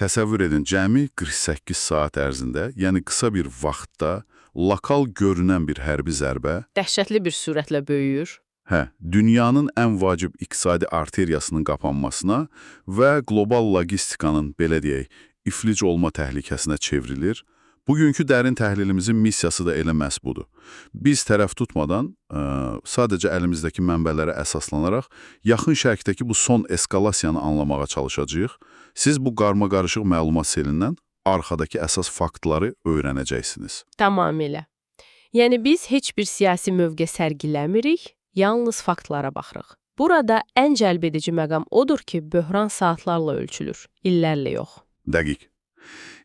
Təsəvvür edin, cəmi 48 saat ərzində, yəni qısa bir vaxtda lokal görünən bir hərbi zərbə, Dəhşətli bir sürətlə böyüyür. hə, dünyanın ən vacib iqtisadi arteriyasının qapanmasına və qlobal logistikanın, belə deyək, iflic olma təhlükəsinə çevrilir. Bugünkü dərin təhlilimizin missiyası da elə məhz budur. Biz tərəf tutmadan, sadəcə əlimizdəki mənbələrə əsaslanaraq Yaxın Şərqdəki bu son eskalasiyanı anlamağa çalışacağıq. Siz bu qarmaqarışıq məlumat selindən arxadakı əsas faktları öyrənəcəksiniz. Tamamilə. Yəni biz heç bir siyasi mövqe sərgiləmirik, yalnız faktlara baxırıq. Burada ən cəlbedici məqam odur ki, böhran saatlarla ölçülür, illərlə yox. Dəqiq.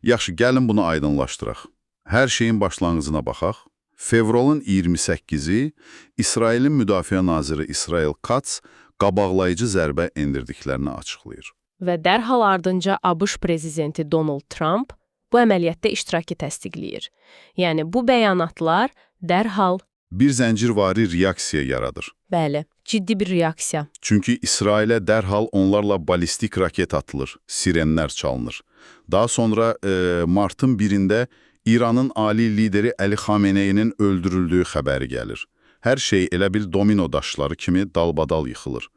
Yaxşı, gəlin bunu aydınlaşdıraq. Hər şeyin başlanğıcına baxaq. Fevralın 28-i İsrailin Müdafiə naziri İsrail Katz qabaqlayıcı zərbə endirdiklərini açıqlayır. Və dərhal ardınca ABŞ prezidenti Donald Trump bu əməliyyatda iştirakı təsdiqləyir. Yəni bu bəyanatlar dərhal, Bir zəncirvari reaksiya yaradır. Bəli, ciddi bir reaksiya. Çünki İsrailə dərhal onlarla ballistik raket atılır, sirenlər çalınır. Daha sonra martın 1-də İranın ali lideri Əli Xameneyinin öldürüldüyü xəbəri gəlir. Hər şey elə bil domino daşları kimi dalbadal yıxılır.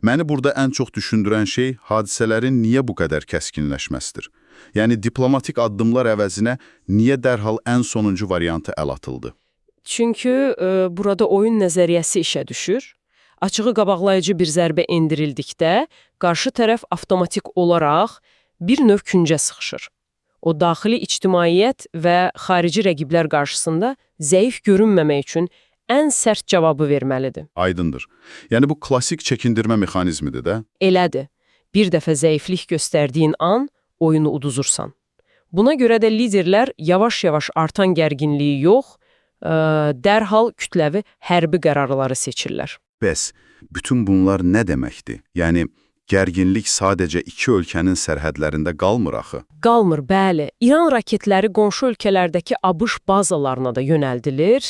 Məni burada ən çox düşündürən şey hadisələrin niyə bu qədər kəskinləşməsidir. Yəni diplomatik addımlar əvəzinə niyə dərhal ən sonuncu variantı əl atıldı? Çünki burada oyun nəzəriyyəsi işə düşür. Açığı qabaqlayıcı bir zərbə endirildikdə qarşı tərəf avtomatik olaraq bir növ küncə sıxışır. O daxili ictimaiyyət və xarici rəqiblər qarşısında zəif görünməmək üçün ən sərt cavabı verməlidir. Aydındır. Yəni bu klassik çəkindirmə mexanizmidir də. Elədir. Bir dəfə zəiflik göstərdiyin an oyunu uduzursan. Buna görə də liderlər yavaş-yavaş artan gərginliyi yox, dərhal kütləvi hərbi qərarları seçirlər. Bəs bütün bunlar nə deməkdir? Yəni gərginlik sadəcə iki ölkənin sərhədlərində qalmır axı. Qalmır, bəli. İran raketləri qonşu ölkələrdəki ABŞ bazalarına da yönəldilir,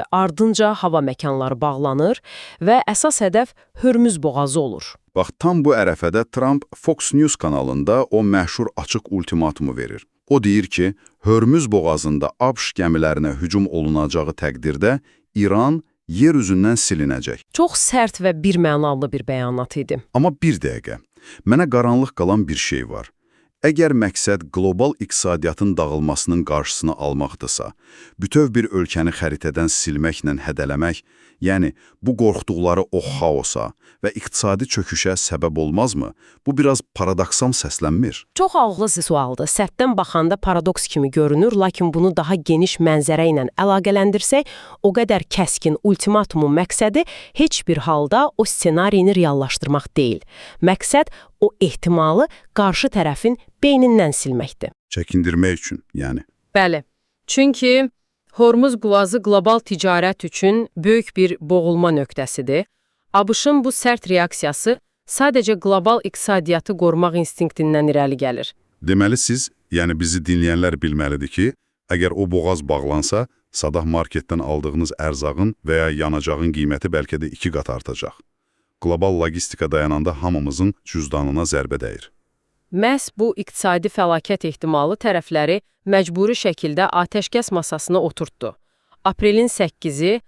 ardınca hava məkanları bağlanır və əsas hədəf Hörmüz boğazı olur. Bax, tam bu ərəfədə Trump Fox News kanalında o məşhur açıq ultimatumu verir. O deyir ki, Hörmüz boğazında ABŞ gəmilərinə hücum olunacağı təqdirdə İran yer üzündən silinəcək. Çox sərt və bir mənalı bir bəyanat idi. Amma bir dəqiqə, mənə qaranlıq qalan bir şey var. Əgər məqsəd qlobal iqtisadiyyatın dağılmasının qarşısını almaqdırsa, bütöv bir ölkəni xəritədən silməklə hədələmək, yəni bu qorxduqları o xaosa və iqtisadi çöküşə səbəb olmazmı? Bu biraz paradoksal səslənmir. Çox ağıllı sualdır. Sərtdən baxanda paradoks kimi görünür, lakin bunu daha geniş mənzərə ilə əlaqələndirsək, o qədər kəskin ultimatumun məqsədi heç bir halda o ssenarini reallaşdırmaq deyil. Məqsəd o ehtimalı qarşı tərəfin beynindən silməkdir. Çəkindirmək üçün, yəni. Bəli. Çünki Hormuz boğazı qlobal ticarət üçün böyük bir boğulma nöqtəsidir. ABŞ-ın bu sərt reaksiyası sadəcə qlobal iqtisadiyyatı qorumaq instinktindən irəli gəlir. Deməli siz, yəni bizi dinləyənlər bilməlidir ki, əgər o boğaz bağlansa, sabah marketdən aldığınız ərzağın və ya yanacağın qiyməti bəlkə də 2 qat artacaq. Qlobal logistika dayananda hamımızın cüzdanına zərbə dəyir. Məhz bu iqtisadi fəlakət ehtimalı tərəfləri məcburi şəkildə atəşkəs masasına oturtdu. Aprelin 8-i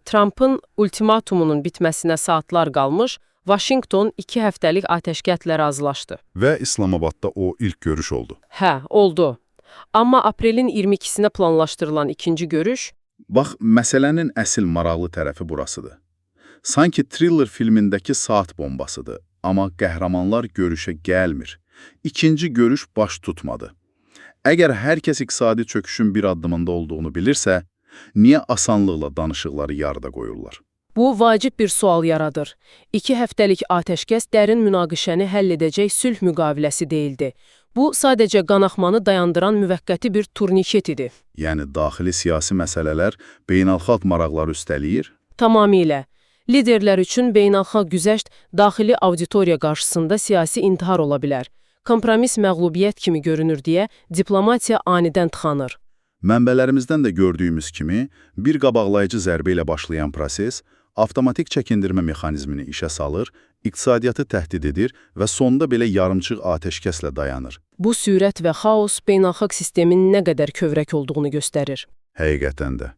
Trumpın ultimatumunun bitməsinə saatlar qalmış, Vaşinqton 2 həftəlik atəşkəslə razılaşdı. Və İslamabadda o ilk görüş oldu. Hə, oldu. Amma aprelin 22-sinə planlaşdırılan ikinci görüş Bax, məsələnin əsl maraqlı tərəfi burasıdır. Sanki thriller filmindəki saat bombasıdır, amma qəhrəmanlar görüşə gəlmir. İkinci görüş baş tutmadı. Əgər hər kəs iqtisadi çöküşün bir addımında olduğunu bilirsə, niyə asanlıqla danışıqları yarıda qoyurlar? Bu vacib bir sual yaradır. 2 həftəlik atəşkəs dərin münaqişəni həll edəcək sülh müqaviləsi deyildi. Bu, sadəcə qanaxmanı dayandıran müvəqqəti bir turniket idi. Yəni daxili siyasi məsələlər beynəlxalq maraqları üstələyir? Tamamilə. Liderlər üçün beynəlxalq güzəşt daxili auditoriya qarşısında siyasi intihar ola bilər. Kompromis məğlubiyyət kimi görünür deyə diplomatiya anidən tıxanır. Mənbələrimizdən də gördüyümüz kimi, bir qabaqlayıcı zərbə ilə başlayan proses Avtomatik çəkindirmə mexanizmini işə salır, iqtisadiyyatı təhdid edir və sonda belə yarımçıq atəşkəslə dayanır. Bu sürət və xaos beynəlxalq sistemin nə qədər kövrək olduğunu göstərir. Həqiqətən də.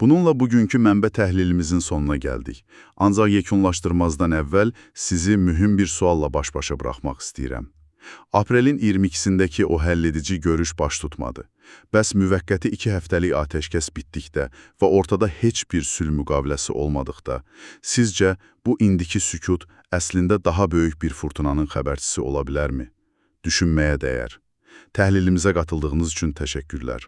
Bununla bugünkü mənbə təhlilimizin sonuna gəldik. Ancaq yekunlaşdırmazdan əvvəl sizi mühüm bir sualla baş-başa buraxmaq istəyirəm. Aprelin 22-sindəki o həlledici görüş baş tutmadı. Bəs müvəqqəti 2 həftəlik atəşkəs bitdikdə və ortada heç bir sülh müqaviləsi olmadıqda, sizcə bu indiki sükut əslində daha böyük bir fırtınanın xəbərçisi ola bilərmi? Düşünməyə dəyər. Təhlilimizə qatıldığınız üçün təşəkkürlər.